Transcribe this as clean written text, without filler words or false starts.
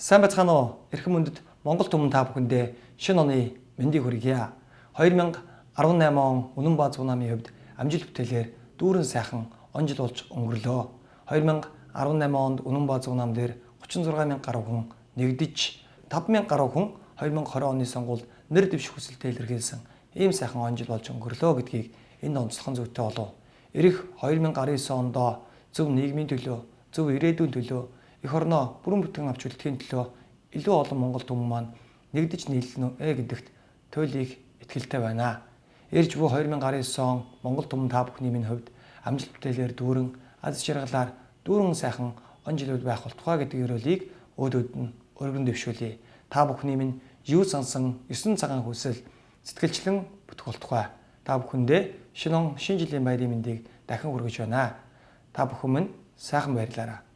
Сайн байцгаана уу? Эрхэм мөндөд Монгол түмэн та бүхэндээ шинэ оны мэндийг хүргье. 2018 он Үнэн ба Зуун намын хувьд амжилт бүтээлээр дүүрэн сайхан он жил болж өнгөрлөө. 2018 онд Үнэн ба Зуун нам дээр 36 мянга гаруй хүн нэгдэж 5 мянга гаруй хүн 2020 оны сонгуульд нэр дэвших хүсэлтээ илэрхийлсэн ийм сайхан он жил болж өнгөрлөө гэдгийг энд онцлох нь зүйтэй болов. Ирэх 2019 ондоо зөв нийгмийн төлөө, зөв ирээдүйн төлөө, эх орноо бүрэн бүтэн авч үлдэхийн төлөө илүү олон монгол түмэн маань нэгдэж нийлнэ гэдэгт туйлыг итгэлтэй байна. Ирж буй 2019 он монгол түмэн та бүхний минь хувьд амжилт бүтээлээр дүүрэн, аз жаргалаар дүүрэн сайхан он жилүүд байх болтугай гэдэг ёроолыг өөдөөд нь өргөн дэвшүүлье. Та бүхний минь юу сансан 9 цагаан хүсэл сэтгэлчлэн бүтэх болтугай. Та бүхэндээ шинэ он шинэ жилийн баярын мэндийг дахин хүргэж байна. Та бүхэн минь сайхан баярлалаа.